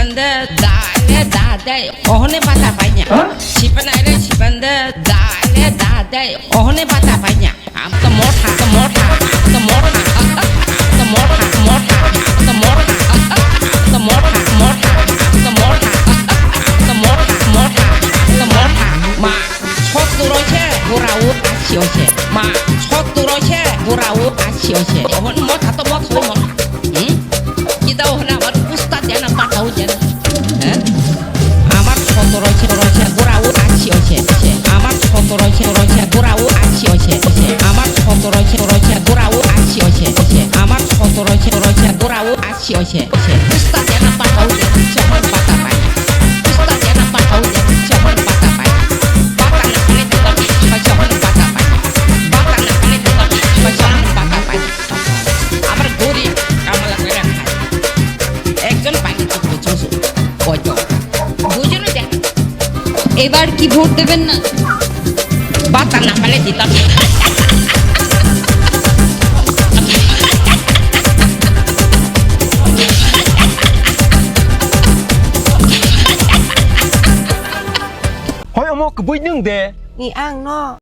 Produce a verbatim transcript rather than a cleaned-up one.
Sipande da le da de, ohone bata panya. Sipanai re sipande da le da de, ohone bata panya. Am to motha, to motha, to motha, to motha, motha, to motha, to motha, motha, to motha, motha, to motha, motha, to motha. Ma, sotto roise, gora o, asi ose. Ma, sotto roise, gora o, asi ose. Ohon motha to motha, motha. Hmm? Kita ohon amar ustad jana, patau jana. Eh? Amar sotto roise, roise, gora o, asi ose. Amar sotto roise, roise, gora o, asi ose. Amar sotto roise, roise, gora o, asi ose. Amar sotto roise, roise, gora o, asi ose. Ustad jana, patau jana, chomon pata pai. Ustad jana, patau jana, chomon pata pai. Pata na kane dikon, chomon pata pai. Pata na kane dikon, chomon pata pai. Amar gori, kamala kare khai. Ekjon pai ni chukru chungsu. Ojo. Bujo na de. এবার কি ভোট দেবেন না? Bata na pale dita. Hoi omo kwbui nwng de. Ni ang no.